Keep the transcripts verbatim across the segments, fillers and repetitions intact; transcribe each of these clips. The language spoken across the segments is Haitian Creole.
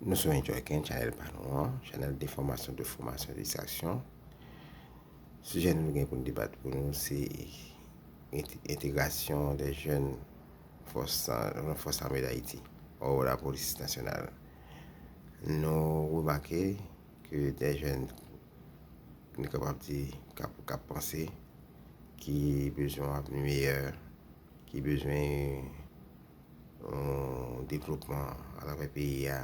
Nou sou Enjoy Ken, chanèl pa nou an, chanèl de fòmasyon, de fòmasyon, de distraksyon. Sijè nou gen pou n debat pou nou se ent- entegrasyon de jèn fòs, fòs ame Dayiti o lapolis nasyonal. Nou remake ke de jèn, nou kapab di, k ap, k ap panse, ki bezwen yon avni meyè, ki bezwen yon devlopman atravè peyi a,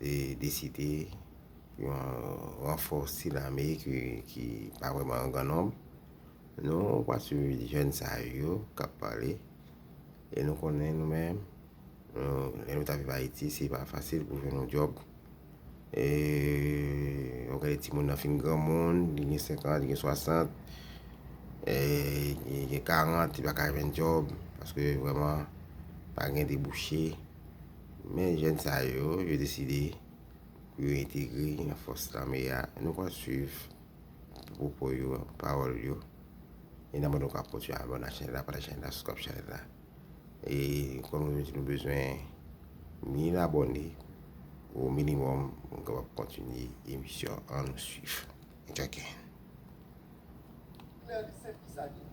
de, deside pou yon ranfòse lame ki, ki pa vrèman an gran nonb. Nou pral swiv jèn sa yo k ap pale. E nou konnen nou menm, nou, lè nou t ap viv Ayiti, se pa fasil pou jwenn yon djòb. E, ou gade timoun nan fin granmoun, li gen senkant, li gen swasant, e, li gen karant, li pa ka jwenn djòb, paske vrèman pa gen debouche. Men jèn sa yo, yo deside pou yo entegre nan fòs lame a. Nou pral swiv pwopo yo, pawòl yo. E nan mwen nou ka kontinye abòne ak chanèl la, pataje chanèl la, subscribe chanèl la. E kòm nou di nou bezwen mil abòne o minimòm pou nou kapab kontinye emisyon an, nou swiv. Enjoy Ken. Klè li senp ki sa ye.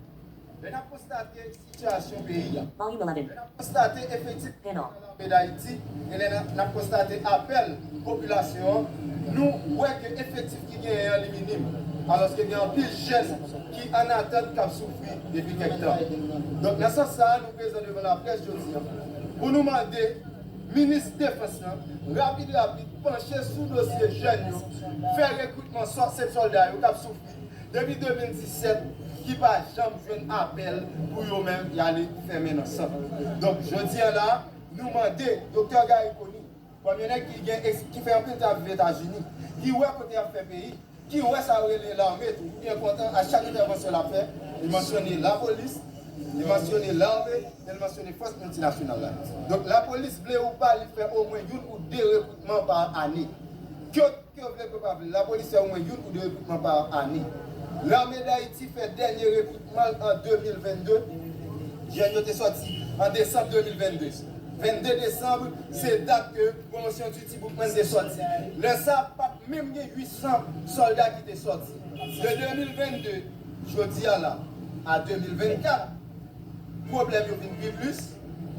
Lè n ap konstate sitiyasyon peyi a, Volume eleven. Lè n ap konstate efektif Panel. Lame Dayiti, e lè n ap, n ap konstate apèl popilasyon an, nou wè ke efektif ki genyen an li minim, alòske gen anpil jèn ki ann atant k ap soufri depi kèk tan. Donk, nan sans sa a, nou prezan devan laprès jodi a pou nou mande minis defans lan, rapid, rapid, panche sou dosye jèn yo, fè rekritman sò-, sèt sòlda yo k ap soufri depi de mil disèt, ki pa janm jwenn apèl pou yo menm y ale fèmen nan sant. Donk, jodi a la, nou mande Doktè Garry Conille, kòm yon nèg ki gen eks-, ki fè anpil tan ap viv Etazini, ki wè kote y ap fè peyi, ki wè sa yo rele lame tou, ou byen kontan, a chak entèvansyon l ap fè, li mansyone lapolis, li mansyone lame, e li mansyone fòs miltinasyonal la. Donk, lapolis, vle ou pa, li fè omwen youn ou de rekritman pa ane. Ke, ke vle, ke pa vle, lapolis fè omwen youn ou de rekritman pa ane. Lame Dayiti fè dènye rekritman l an de mil vennde. Jèn yo te sòti an desanm de mil vennde. Vennde desanm, se dat ke pwomosyon Duty Boukman te sòti. Lè sa a, pa t menm gen uit san sòlda ki te sòti. De de mil vennde, jodi a la, a de mil vennkat, pwoblèm yo vin pi plis,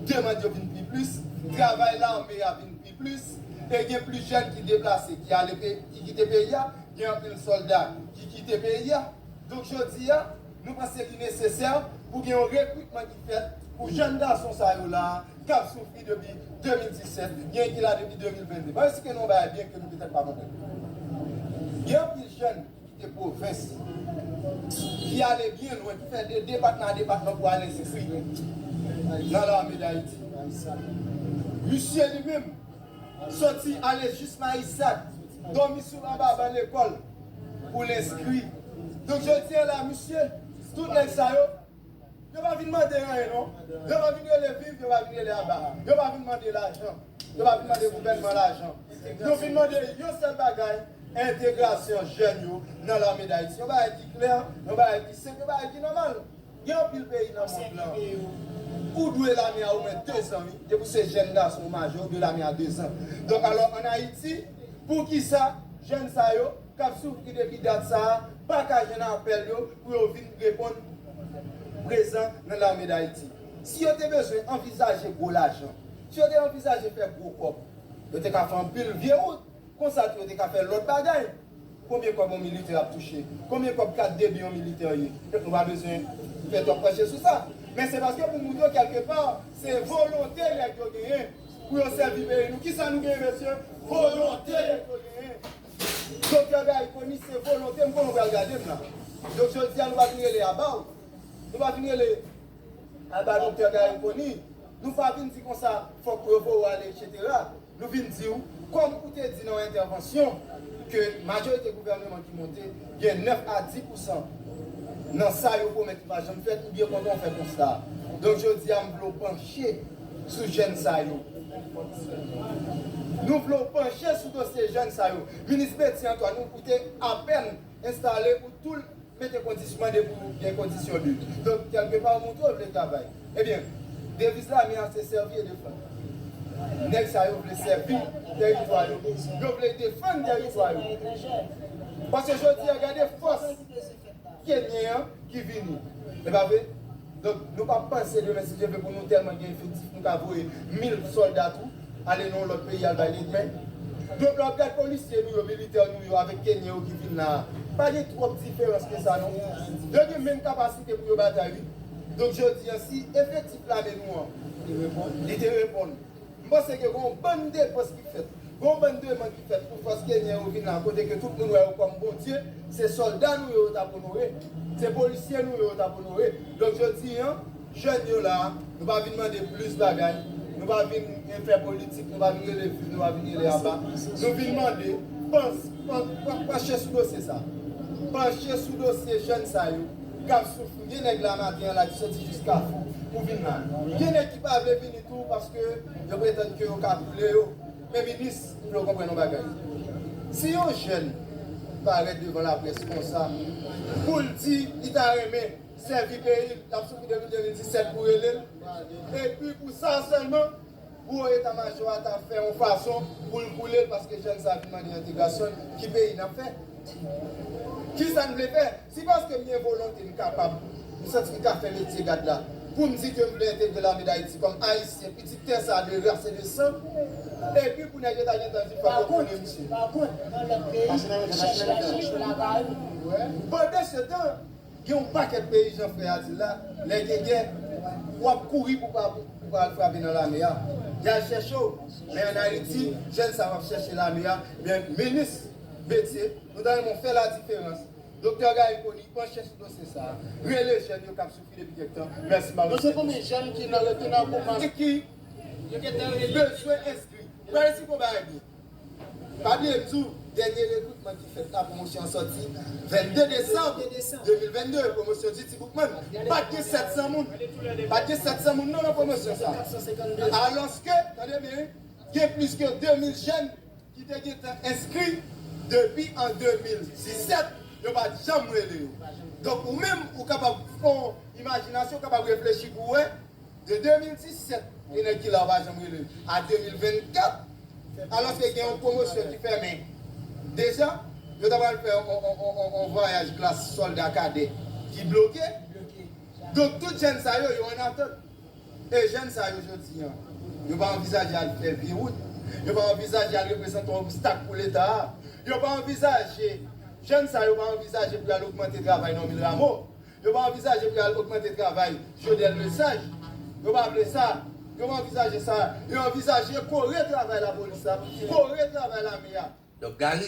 demann yo vin pi plis, travay lame a vin pi plis, e gen plis jèn ki deplase, ki ale pe-, ki kite peyi a, gen anpil sòlda ki kite peyi a. Donk, jodi a, nou panse li nesesè pou gen yon rekritman ki fèt pou jèn gason sa yo la a, k ap soufri depi de mil disèt, gen ki la depi de mil vennde. Ban m esplike nou yon bagay byen ke nou petèt pa konprann. Gen anpil jèn ki kite pwovens, ki ale byen lwen, ki fè de depatman a depatman pou al enskri nan Lame Dayiti. Misye li menm soti ale jis Mayisad, dòmi sou anba ban lekòl pou l enskri. Donk, jodi a la, misye, tout nèg sa yo, yo pa vin mande anyen, non. Yo pa vin rele viv, yo pa vin rele aba. Yo pa vin mande lajan. Yo pa vin mande gouvènman lajan. Yo vin mande yon sèl bagay, entegrasyon jèn yo nan Lame Dayiti. Yon bagay ki klè, yon bagay ki senp, yon bagay ki nòmal. Gen anpil peyi nan mond lan, ou dwe lame a omwen dezan, wi. Depi w se jèn gason ou majè, ou dwe lame a dezan. Donk, alò, ann Ayiti, poukisa jèn sa yo k ap soufri depi dat sa a, pa ka jwenn apèl yo pou yo vin reponn prezan nan Lame Dayiti? Si yo te bezwen anvizaje gwo lajan, si yo te anvizaje fè gwo kòb, yo te ka fè anpil vye wout. Konsa tou, yo te ka fè lòt bagay. Konbyen kòb yon militè ap touche? Konbyen kòb kat de bi yon militè ye? Donk, nou pa bezwen fè twòp panche sou sa. Men se paske pou moutre w kèlkepa, se volonte nèg yo genyen pou yo sèvi peyi nou. Kisa nou genyen, mesye? Volonte nèg yo genyen. Doktè Garry Conille, se volonte, m konnen w pral gade m la. Donk, jodi a, nou pa vin rele aba w. Nou pa vin rele aba Doktè Garry Conille. Nou pa vin di konsa, fòk yo voye w ale, etsetera. Nou vin di w, kòm ou te di nan yon entèvansyon, ke majorite gouvèneman ki monte, gen nèf a dis pousan nan sa yo pwomèt ki pa janm fèt, ou byen kontan w fè konsta a. Donk, jodi a, m vle w panche sou jèn sa yo. Nou vle w panche sou dosye jèn sa yo. Minis Betty Antoine, ou, ou te apèn enstale, ou tou mete kondisyon, mande pou gen kondisyon de. Donk, kèlkepa, ou montre w vle travay. Ebyen, deviz lame a se sèvi e defann. Nèg sa yo vle sèvi tèritwa yo. Yo vle defann tèritwa yo. Paske jodi a, gade fòs Kenyen an ki vini. E pa vre? Donk, nou pa panse demen, si Dye vle, pou nou tèlman gen efektif, nou ka voye mil sòlda tou, ale nan yon lòt peyi al bay lènmi. Donk, lè w ap gade polisye nou yo, militè nou yo, avèk Kenyen yo ki vin la a, pa gen twòp diferans ke sa, non. Yo gen menm kapasite pou yo batay, wi. Donk, jodi a, si efektif lame nou an, li te reponn. M panse ke gen yon bann depans ki fèt, gen yon bann demann ki fèt pou fòs kenyen yo vin la, kote ke tout moun wè yo kòm Bondye, se sòlda nou yo, yo t ap onore, se polisye nou yo, yo t ap onore. Donk, jodi a, jèn yo la, nou pa vin mande plis bagay, nou pa vin fè politik, nou pa vin rele viv, nou pa vin rele aba. Nou vin mande, panse, panche sou dosye sa. Panche sou dosye jèn sa yo k ap soufri. Gen nèg la maten an la ki soti jis Kafou pou vin la. Gen nèg ki pa vle vini tou paske yo pretann ke yo ka koule yo. Men minis, m vle w konprann yon bagay. Si yon jèn parèt devan laprès konsa pou l di li ta renmen sèvi peyi l, l ap soufri depi de mil disèt pou rele l, epi pou sa sèlman, pou eta majò a ta fè yon fason pou l koule l, paske jèn sa vin mande entegrasyon l, ki peyi n ap fè? Kisa n vle fè? Si paske m gen volonte, m kapab, m santi m ka fè metye gad la, pou m di ke m vle entegre lame Dayiti kòm Ayisyen, pitit tè sa de ras e de san, epi pou nèg yo ta gentan di fòk yo konnen misye. Pa kont, nan lòt peyi, chèche la chèche lakay ou. Pandan se tan, gen yon pakèt peyi, jan frè a di l la, lè gen gè, w ap kouri pou pa, pou pa al frape nan lame a. Y al chèche w. Men ann Ayiti, jèn sa w ap chèche lame a, men minis Betye, nou ta renmen w fè ladiferans. Doktè Gary Conille, panche sou dosye sa a. Rele jèn yo k ap soufri depi kèk tan. Mèsi, m ap... Nou se konbyen jèn ki nan rete nan gwoupman? E ki bezwen enskri. Gade si konba a byen. Pa bliye m di w, dènye rekritman ki fèt la, pwomosyon an sòti vennde desanm de mil vennde, pwomosyon Didi Boukman. Pa t gen sèt san moun. Pa t gen sèt san moun non nan pwomosyon sa. Alòske, tande byen, gen plis ke de mil jèn ki te gentan enskri depi an de mil disèt, yo pa t janm rele yo. Donk, ou menm, ou kapab fè yon imajinasyon, ou kapab reflechi pou w wè, de de mil disèt, e nèg ki la yo pa janm rele l, a de mil vennkat, alòske gen yon pwomosyon ki fèmen deja, yo ta pral fè yon, yon, yon, yon, yon vwayaj klas sòlda kadè ki bloke. Donk, tout jèn sa yo, yo ann atant. E jèn sa yo jodi a, yo pa anvizaje al fè vye wout. Yo pa anvizaje al reprezante yon obstak pou Leta a. Yo pa anvizaje, jèn sa yo pa anvizaje pou y al ogmante travay Normil Rameau. Yo pa anvizaje pou y al ogmante travay Jodel Lesage. Yo pa vle sa. Yo pa anvizaje sa. Yo anvizaje kore travay lapolis la, kore travay lame a. Donk, Gary,